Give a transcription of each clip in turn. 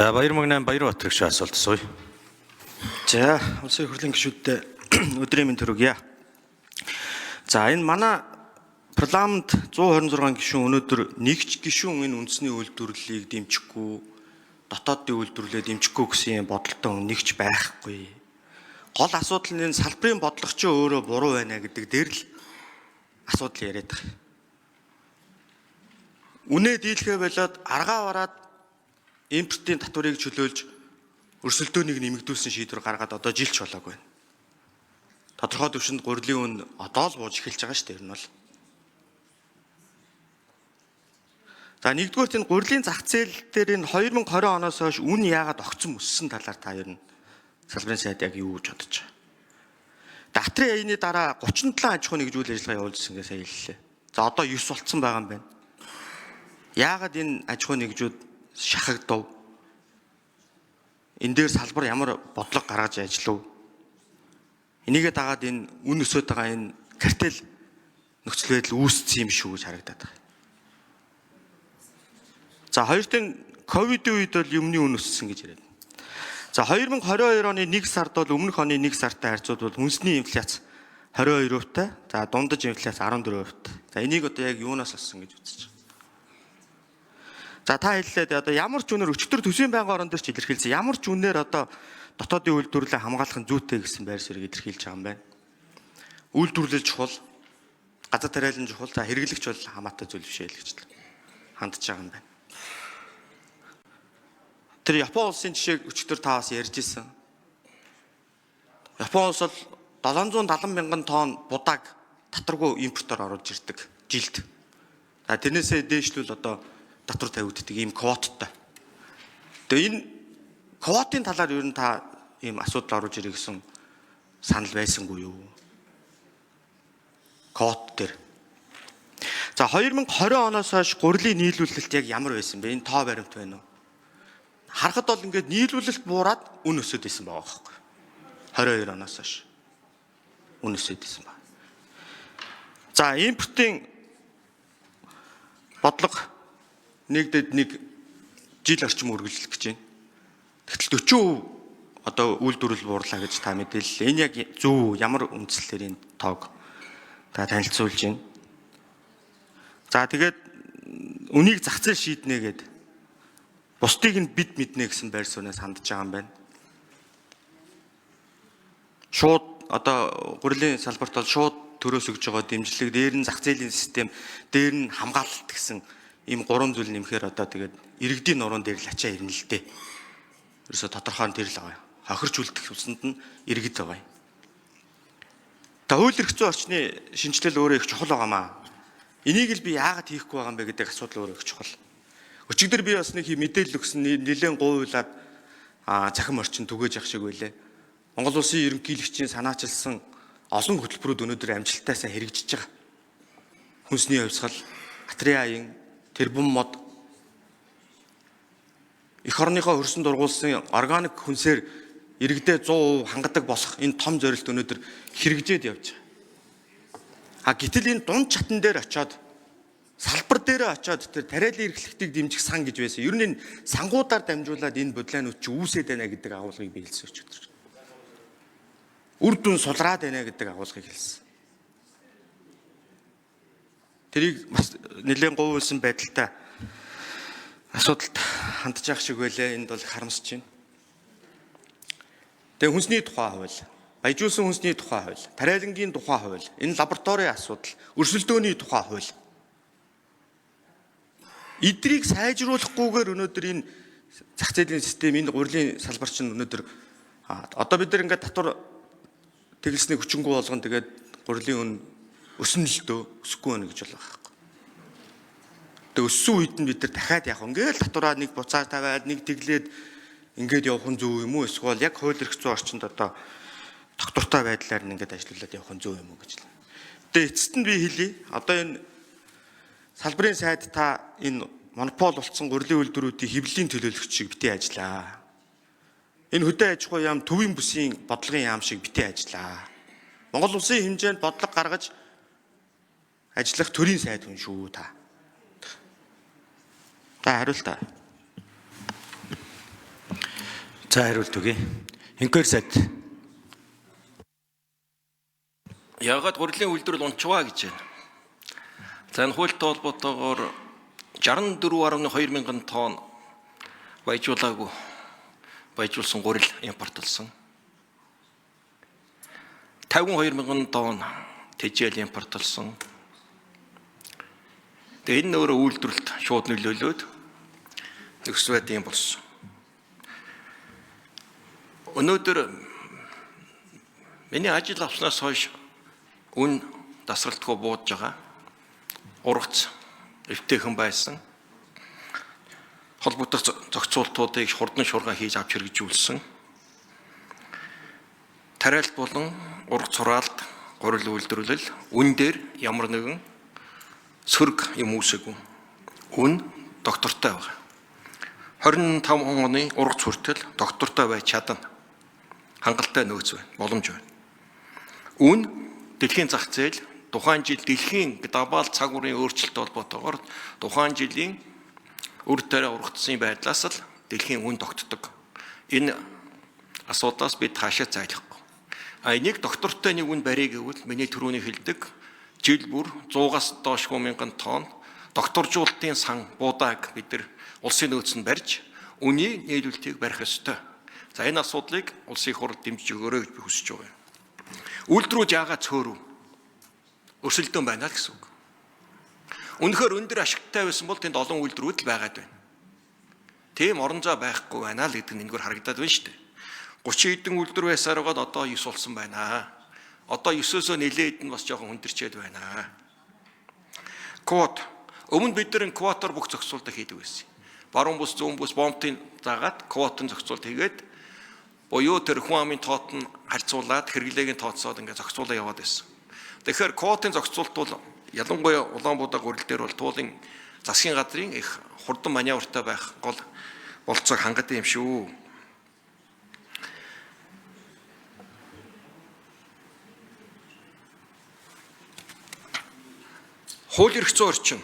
За Баяр-Мөгнайн Баярбаатар гишүүн асуулт асууя. За, улсын их хурлын гишүүддээ өдрийн мэнд төрөгье. За, энэ манай парламент 126 гишүүн өнөөдөр нэгч гишүүн энэ үндэсний үйлдвэрлэлийг дэмжихгүй, дотоодын үйлдвэрлэлээ дэмжихгүй гэсэн юм бодолтой хүн нэгч байхгүй. Гол асуудал нь энэ салбарын бодлого чи өөрөө буруу байна гэдэг дээр л асуудал яриад байгаа. Үнэ дийлхэ болоод аргаа бараад импортын татварыг чөлөөлж өрсөлдөөнийг нэмэгдүүлсэн шийдвэр гаргаад одоо жилч болоог байна. Тодорхой түвшинд гурилын үн одоо л бууж эхэлж байгаа шүү дээ ер нь бол. За нэгдүгээр энэ гурилын зах зээл дээр энэ 2020 оноос хойш үн яагаад огцом өссөн талаар та ер нь салбарын сайд яг юу гэж бодож байгаа. Датрын аяны дараа 37 аж ахуйн нэгжүүл ажиллагаа явуулжсэн гэж сая хэллээ. За одоо 9 болцсон байгаа юм байна. Яагаад энэ аж ахуйн нэгжүүд шахагдав? Энэ дээр салбар ямар бодлого гаргаж ажиллав? Энийгээ дагаад энэ үн өсөд байгаа энэ картел нөхцөл байдал үүссэн юм шүү гэж харагдаад байна. За хоёрт нь ковидын үед бол юмны үн өссөн гэж яриад. За 2022 оны 1 сард бол өмнөх оны 1 сартай харьцуулбал үндэсний инфляц 22%-тай, за дундаж инфляц 14%-тай. За энийг одоо яг юунаас олсон гэж үзэж байгаа. За та хэллээ одоо ямар ч үнээр өчтөр төсвийн байнгын орон дээр ч илэрхийлсэн. Ямар ч үнээр одоо дотоодын үйлдвэрлэлээ хамгаалах нь зүйтэй гэсэн байр суурийг илэрхийлж байгаа юм байна. Үйлдвэрлэл чухал, газар тариалан чухал, за хэрэглэгч бол хамаатай зүйл биш ээ л гэж хандж байгаа юм байна. Тэр Япон улсын жишээг өчтөр та бас ярьж исэн. Япон улс бол 770 мянган тонн будааг татваргүй импортоор оруулж ирдэг жилд. За тэрнээсээ дээшлүүл одоо татвар тавигддаг ийм квоттой. Тэгээ энэ квотын талаар ер нь та ийм асуудал оруулж ирэх гэсэн санал байсангүй юу? Квот дээр. За 2020 оноос хойш гурилын нийлүүлэлт яг ямар байсан бэ? Энэ тоо баримт байна уу? Харахад бол ингээд нийлүүлэлт буураад үн өсөд исэн байгаа байхгүй. 22 оноос хойш үн өсөд исэн байна. За импортын бодлого нэгдэд нэг жил орчим үргэлжлэх гэж байна. Тэгтэл 40% одоо үйлдвэрлэл буурлаа гэж та мэдээллээ. Энэ яг зөв ямар үндслээр энэ тоог та танилцуулж байна. За тэгээд үнийг зах зээл шийднэ гэд бусдыг нь бид мэднэ гэсэн байр сууриас хандж байгаа юм байна. Шууд одоо гурилын салбарт бол шууд төрөөс өгж байгаа дэмжлэг, дээр нь зах зээлийн систем, дээр нь хамгаалалт гэсэн ийм гурван зүйл нэмэхээр одоо тэгээд иргэдийн нуруунд дээр л ачаа ирнэ л дээ. Ерөөсө тодорхой нь тэр л байгаа. Хохирч үлдэх усанд нь иргэд байгаа юм. Та хууль эрх зүйн орчны шинжилэл өөрөө их чухал байгаамаа. Энийг л би яагаад хийхгүй байгаа юм бэ гэдэг асуудал өөрөө их чухал. Өчигдөр би бас нэг мэдээлэл өгсөн нэлээд гуйлаад цахим орчин түгээж явах шиг байлээ. Монгол улсын ерөнхийлөгчийн санаачилсан олон хөтөлбөрүүд өнөөдөр амжилттай сайн хэрэгжиж байгаа. Хүнсний хувьсгал, Атрын аян, тэрбум мод эх орныхоо хөрсөн дургуулсан органик хүнсээр иргэдээ 100% хангадаг болох энэ том зорилт өнөөдөр хэрэгжээд явж байгаа. А гэтэл энэ дунд чатан дээр очиод салбар дээр очиод тэр тариалан эрхлэгтийг дэмжих сан гэж байсан. Ер нь энэ сангуудаар дамжуулаад энэ бодлоонууд чи үүсээд байна гэдэг агуулгыг би хэлсэн өчигдөр. Үр дүн сулраад байна гэдэг агуулгыг хэлсэн. Тэрийг бас нэлээд говьлсан байдалтай асуудалд хандж явах шиг байлээ. Энд бол харамсаж байна. Тэгээ хүнсний тухай хууль, баяжуулсан хүнсний тухай хууль, тариалангийн тухай хууль, энэ лабораторийн асуудал, өрсөлдөөний тухай хууль. Эдрийг сайжруулахгүйгээр өнөөдөр энэ зах зээлийн систем, энэ гурилын салбар чинь өнөөдөр одоо бид нар ингээд татвар тэгэлсний хүчингү болгон тэгээд гурилын үн өснө л дөө, өсөхгүй байна гэж бол байхгүй. Тэгээ өссөн үед нь бид нар дахиад яг ингээл татвараа нэг буцаа тавиад нэг тэглээд ингээд явах нь зөв юм уу эсвэл яг хууль эрх зүйн орчинд одоо тогтвортой байдлаар нь ингээд ажиллуулад явах нь зөв юм уу гэж. Тэгээ эцэст нь би хэлье. Одоо энэ салбарын сайд та энэ монопол болсон гурилын үйлдвэрүүдийн хэвлэлийн төлөөлөгч шиг битгий ажиллаа. Энэ хөдөө аж ахуй яам төвийн бүсийн бодлогын яам шиг битгий ажиллаа. Монгол улсын хэмжээнд бодлого гаргаж ажиллах төрийн сайд хүн шүү та. Та хариултаа. За хариулт өгье. Инкер сайд. Яагаад гурилын үйлдвэрлэл унчваа гэж байна. За энэ хуультай холбоотойгоор 64.2 мянган тонн баяжуулаагүй баяжуулсан гурил импортлсон. 52 мянган тонн тэжээл импортлсон. Тэгээ энэ өөрөө үйлдвэрлэлд шууд нөлөөлөөд нөхцөл байдал юм болсон. Өнөөдөр миний ажил авснаас хойш үн дасралтгүй буудаж байгаа. Ургац эвтэйхэн байсан. Холбогдох зохицуултуудыг хурдан шуурга хийж авч хэрэгжүүлсэн. Тариалт болон ургац хураалт, гурил үйлдвэрлэл үн дээр ямар нэгэн сөрөг юм үүсээгүй. Үн доктортой байгаа. 25 оны ургац хүртэл доктортой байж чадна. Хангалттай нөөц байна, боломж байна. Үн дэлхийн зах зээл тухайн жил дэлхийн глобал цаг уурын өөрчлөлттэй холбоотойгоор тухайн жилийн үр тариа ургацсан байдлаас л дэлхийн үн тогтдог. Энэ асуудлаас бид хаашаа зайлахгүй. А энийг доктортой нэг үн барья гэвэл миний түрүүний хэлдэг жил бүр 100-аас доошгүй мянган тонн докторжуулалтын сан буудааг бид нар улсын нөөцөнд барьж үний нийлүүлэлтийг барих ёстой. За энэ асуудлыг улсын их хурл дэмжиж өгөөрэй гэж би хүсэж байгаа юм. Үйлдвэрүүд яагаад цөөрөв? Өрсөлдөөн байна л гэсэн үг. Үнэхээр өндөр ашигтай байсан бол тэнд олон үйлдвэрүүд л байгаад байна. Тийм орон зай байхгүй байна л гэдэг нь энэгээр харагдаад байна шүү дээ. 30 хэдэн үйлдвэр байсаар байгаад одоо 9 болсон байна. Одоо 9-өөсөө нэлээд нь бас жоохон хүндэрчээд байна. Квот. Өмнө бид нар квотоор бүх зохицуултыг хийдэг байсан. Баруун бүс, зүүн бүс бомбтын заагаад квотын зохицуулт хийгээд буюу тэр хүн амын тоот нь харьцуулаад хэрэглээг нь тооцоод ингээд зохицуулаа яваад байсан. Тэгэхээр квотын зохицуулт бол ялангуяа Улаанбуудаа гурил дээр бол туулын засгийн газрын их хурдан маневртай байх гол болцоог хангадаг юм шүү. Хууль эрх зүйн орчин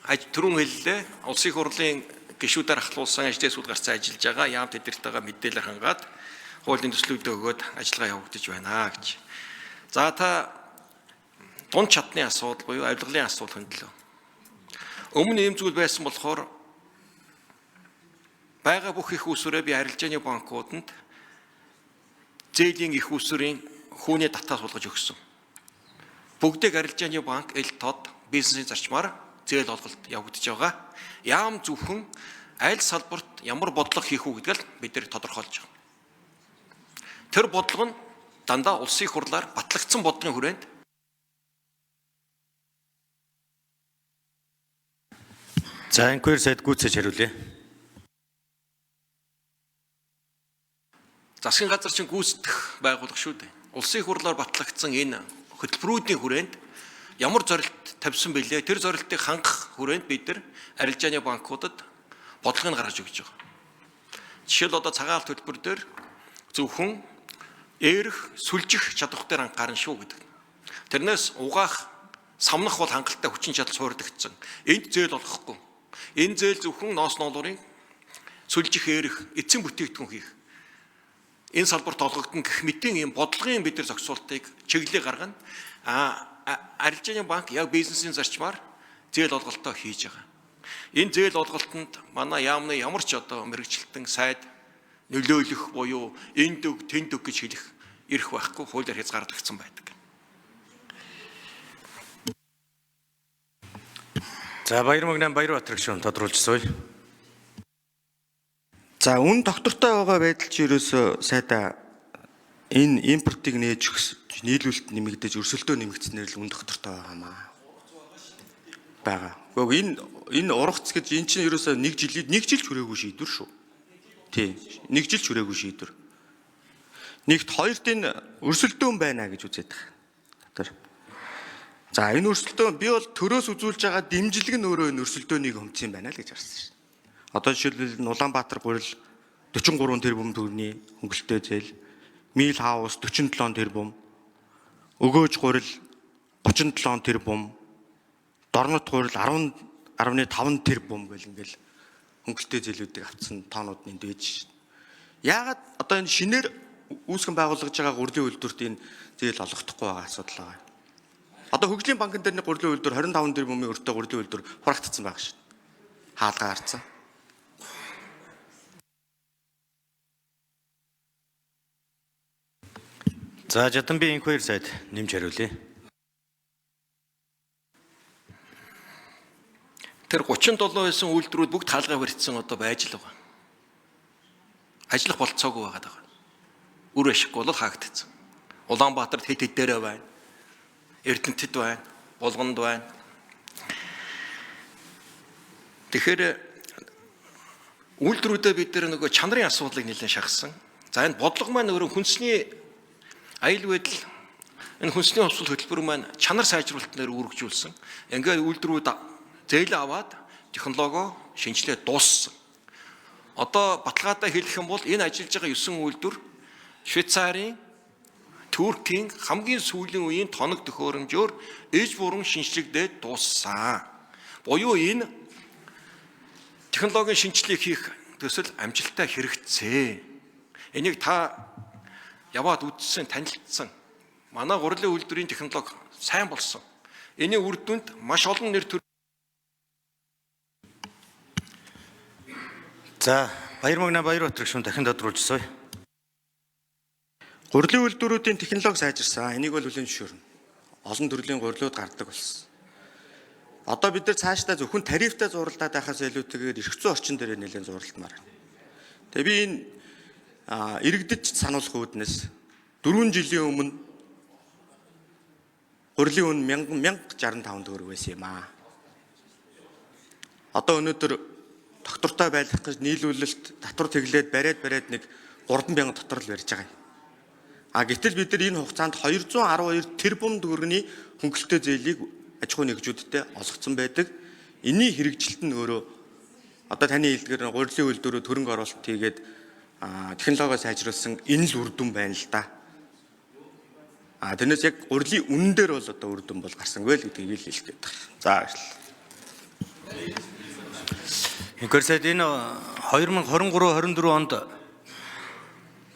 түрүүн хэллээ. Улсын их хурлын гишүүдээр ахлуулсан ажлын сүйд гарцаа ажиллаж байгаа. Яам тэдэртэйгээ мэдээлэл хангаад хуулийн төслүүдээ өгөөд ажиллагаа явагдаж байна гэж. За та дунд чадны асуудал буюу авилгалын асуудал хөндлөө. Өмнө ийм зүйл байсан болохоор байгаа бүх их усүрээ би арилжааны банкуданд зээлийн их усүрийн хүүний татаас суулгаж өгсөн. Бүгдийг арилжааны банк эл тод бизнесийн зарчмаар зээл олголт явагдаж байгаа. Яам зөвхөн аль салбарт ямар бодлого хийх үү гэдгийг л бид нэр тодорхойлж байгаа. Тэр бодлого нь дандаа улсын их хурлаар батлагдсан бодлогын хүрээнд. За инкер сайд гүйцэж хариулъя. Засгийн газар чинь гүйцэтгэх байгууллага шүү дээ. Улсын их хурлаар батлагдсан энэ хөтөлбөрүүдийн хүрээнд ямар зорилт тавьсан бэлээ? Тэр зорилтыг хангах хүрээнд бид нар арилжааны банкудад бодлогыг гаргаж өгч байгаа. Жишээл одоо цагаан алт төлбөр дээр зөвхөн ээрх, сүлжих чадвар дээр анхаарна шүү гэдэг. Тэрнээс угаах, самнах бол хангалттай хүчин чадал суурьдагдсан. Энд зээл олгохгүй. Энэ зээл зөвхөн ноос ноолуурын сүлжих, ээрх, эцсийн бүтээгдэхүүн хийх. Энэ салбарт олгогдсон гэх мэтийн ийм бодлогын бид нар зохицуултыг чиглэлийг гаргана. Арилжааны банк яг бизнесийн зарчмаар зээл олголтоо хийж байгаа. Энэ зээл олголтод манай яамны ямар ч одоо мэрэгчлэлтэн сайд нөлөөлөх буюу энд өг тэнд өг гэж хэлэх эрх байхгүй хуулиар хязгаарлагдсан байдаг. За Баярмаг 8 Баярбаатар гишүүн тодруулж сууя. За үн доктортой байгаа байдал чи ерөөсөө сайдаа энэ импортыг нээж нийлүүлэлт нэмэгдэж өрсөлдөө нэмэгдснээр л үн доктортой байгаамаа. Байгаа. Гэхдээ энэ ургац гэж эн чинь ерөөсөө нэг жилид нэг жил ч хүрээгүй шийдвэр шүү. Тий. Нэг жил ч хүрээгүй шийдвэр. Нэгт хоёрт энэ өрсөлдөөн байна гэж үзээд байгаа. Тэр. За энэ өрсөлдөөн би бол төрөөс үзүүлж байгаа дэмжлэг нь өөрөө энэ өрсөлдөөнийг хөмцсөн байна л гэж харсан шин. Одоо жишээлбэл Улаанбаатар гурил 43 тэрбум төгрөгийн хөнгөлөлттэй зээл, Мил хаус 47 тэрбум, Өгөөж гурил 37 тэрбум, Дорнот гурил 10.5 тэрбум гэл ингээл хөнгөлөлттэй зээлүүдийг авцсан тоонууд энд байж шин. Яагаад одоо энэ шинээр үүсгэн байгуулагдж байгаа гурилын үйлдвэрт энэ зээл олгохдохгүй байгаа асуудал байгаа. Одоо хөгжлийн банкн дээр нэг гурилын үйлдвэр 25 тэрбумын өртөө гурилын үйлдвэр хураагдсан байгаа шин. Хаалгаа гарцсан. За Жаданби инх хоёр сайд нэмж хариулъя. Тэр 37 байсан үйлдвэрүүд бүгд хаалгаа барьцсан одоо байж л байгаа. Ажиллах болцоогүй байгаа даа. Үр ашиггүй бол хаагдчихсан. Улаанбаатарт хэд хэд дээрээ байна. Эрдэнэтэд байна. Булганд байна. Тэгэхээр үйлдвэрүүдээ бид нар нөгөө чанарын асуудлыг нэлээд шахсан. За энэ бодлого маань өөрөө хүнсний аюул байдал энэ хүнсний хувьсгал хөтөлбөр маань чанар сайжруулалт нэр үүрэгжүүлсэн. Ингээд үйлдвэрүүд зээл аваад технологио шинжилээ дууссан. Одоо баталгаатай хэлэх юм бол энэ ажиллаж байгаа 9 үйлдвэр Швейцарын, Туркийн хамгийн сүүлийн үеийн тоног төхөөрөмжөөр ээж буран шинжлэгдээд дууссан. Буюу энэ технологийн шинжилгээг хийх төсөл амжилттай хэрэгцээ. Энийг та яваад үзсэн, танилцсан. Манай гурилын үйлдвэрийн технологи сайн болсон. Энийн үр дүнд маш олон нэр төр. За Баяр мөгнө Баяр Батрагшин дахин тодруулж сууя. Гурилын үйлдвэрүүдийн технологи сайжирсан. Энийг бол хүлээн зөвшөөрнө. Олон төрлийн гурилууд гардаг болсон. Одоо бид нар цаашдаа зөвхөн тарифтай зуралдаад байхаас илүүтэйгээр эрх зүйн орчин дээр нэлээд зуралдмаар байна. Тэгээ би энэ иргэдэд сануулах үүднээс 4 жилийн өмнө гурилын үн 1065 төгрөг байсан юм аа. Одоо өнөөдөр доктортой байлгах гэж нийлүүлэлт татвар тэглээд бариад нэг 3000 дотор л барьж байгаа юм. А гэтэл бид нар энэ хугацаанд 212 тэрбум төгрөгийн хөнгөлөлттэй зээлийг аж ахуйн нэгжүүдтэй олгоцсон байдаг. Энийн хэрэгжилт нь өөрөө одоо таны хэлдгээр гурилын үйлдвэрүүд хөрөнгө оруулалт хийгээд технологио сайжруулсан энэ л үр дүн байна л да. А тэрнээс яг гурилын үнэн дээр бол одоо үр дүн бол гарсангүй л гэдгийг л хэлэх гээд байна. За баярлалаа. Инх хоёр сайд энэ 2023 24 онд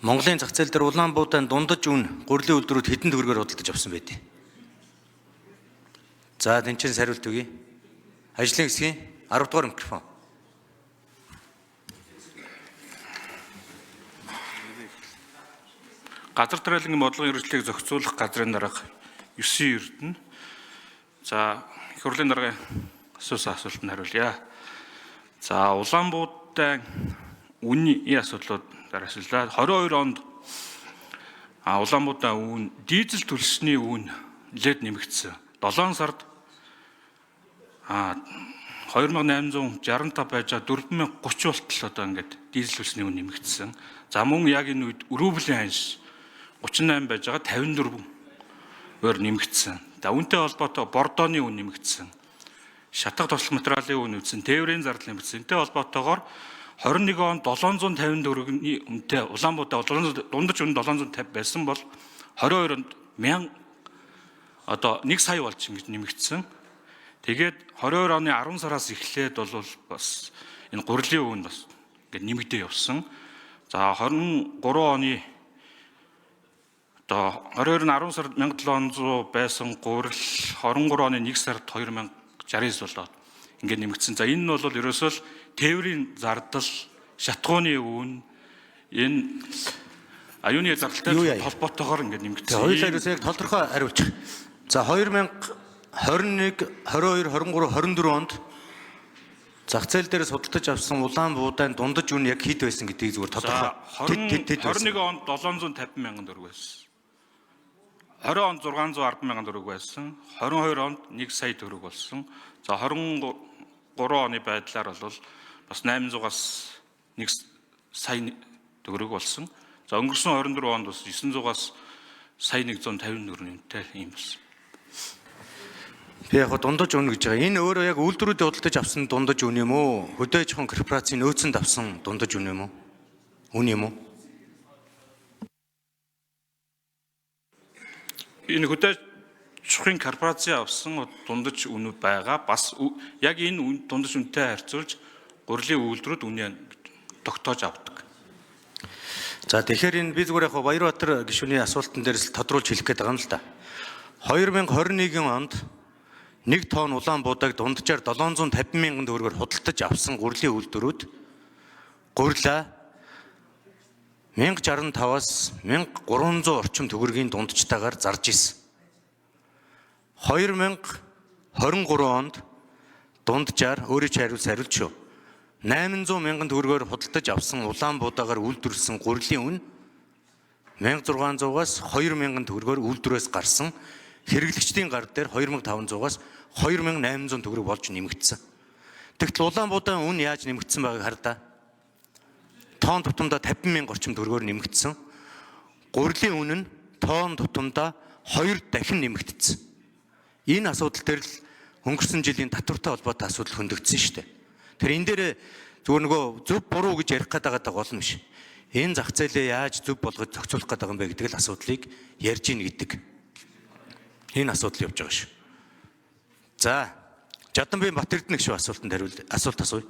Монголын зах зээл дээр Улаанбуудын дундаж үн гурилын үйлдвэрүүд хэдэн төгрөгөөр худалдаж авсан бэ? За тэнцэн хариулт өгье. Ажлын хэсгийн 10 дугаар микрофон. Газар тариалангийн бодлогын хэрэгжлийг зохицуулах газрын дарга 9 Эрдэнэ. За их хурлын даргын асуусан асуултанд хариулъя. За Улаанбуудын үнийн асуудлууд дээр асуулаа. 22 онд Улаанбуудын үн дизель төлсний үн нэлээд нэмэгдсэн. 7 сард 2865 байж байгаа 4030 болтол одоо ингээд дизель төлсний үн нэмэгдсэн. За мөн яг энэ үед рублийн ханш 38 байж байгаа 54-өөр нэмэгдсэн. За үүнтэй холбоотой бордооны үн нэмэгдсэн. Шатах туслах материалын үн нэмэгдсэн, тээврийн зардал нэмэгдсэн. Энтэй холбоотойгоор 21 онд 750 төгрөгийн үнэтэй Улаанбуудаа дундаж үн 750 байсан бол 22 онд 1000 одоо 1 сая болж ингэж нэмэгдсэн. Тэгээд 22 оны 10 сараас эхлээд бол бас энэ гурилын үн бас ингэж нэмэгдээ явсан. За 23 оны одоо 22-ны 10 сард 1700 байсан гурил 23 оны 1 сард 2069 болоод ингээд нэмэгдсэн. За энэ нь бол ерөөсөө л тээврийн зардал, шатгууны үн энэ аюуны зардалтай холбоотойгоор ингээд нэмэгдсэн. Хоёулаа ерөөсөө яг тодорхой хариулчих. За 2021, 22, 23, 24 онд зах зээл дээр судалдаж авсан Улаанбуудын дундаж үн яг хэд байсан гэдгийг зүгээр тодорхой. 21 онд 750 мянган төгрөг байсан. 20 онд 610 мянган төгрөг байсан. 22 онд 1 сая төгрөг болсон. За 23 оны байдлаар бол бас 800-аас 1 сая төгрөг болсон. За өнгөрсөн 24 онд бас 900-аас сая 150 төгрөг нэмтэй юм болсон. Би яг дундаж үн гэж байгаа. Энэ өөрөө яг үйлдвэрүүдийн худалдаж авсан дундаж үн юм уу? Хөдөө аж ахуйн корпорацийн нөөцөнд авсан дундаж үн юм уу? Үн юм уу? Энэ хөдөө аж ахуйн корпорацийн авсан дундаж үнүүд байгаа. Бас яг энэ дундаж үнэтэй харьцуулж гурилын үйлдвэрүүд үнэ тогтоож авдаг. За, тэгэхээр энэ би зүгээр яг Баярбаатар гишүүний асуултан дээрс л тодруулж хэлэх гээд байгаа юм л да. 2021 онд 1 тонн улаан буудаг дунджаар 750 мянган төгрөгөөр худалдаж авсан гурилын үйлдвэрүүд гурилаа 1065-аас 1300 орчим төгрөгийн дунджтайгаар зарж исэн. 2023 онд дунджаар өөрийн чинь хариулт хариулт шүү. 800 мянган төгрөгөөр худалдаж авсан улаан буудаагаар үйлдвэрлэсэн гурилын үн 1600-аас 2000 төгрөгөөр үйлдвэрээс гарсан, хэрэглэгчдийн гар дээр 2500-аас 2800 төгрөг болж нэмэгдсэн. Тэгтэл улаан буудаан үн яаж нэмэгдсэн байгааг хардаа. Тоон тутамдаа 50 мянга орчим төгрөгөөр нэмэгдсэн. Гурилын үн нь тоон тутамдаа 2 дахин нэмэгдсэн. Энэ асуудал дээр л өнгөрсөн жилийн татвартай холбоотой асуудал хөндөгдсөн шүү дээ. Тэр энэ дээр зүгээр нөгөө зөв буруу гэж ярих гээд байгаа гол нь биш. Энэ зах зээлээ яаж зөв болгож зохицуулах гээд байгаа юм бэ гэдэг л асуудлыг ярьж ийн гэдэг. Энэ асуудал явж байгаа шүү. За, Жаданби Батэрдэнэ гişүү асуултанд хариул, асуулт асууя.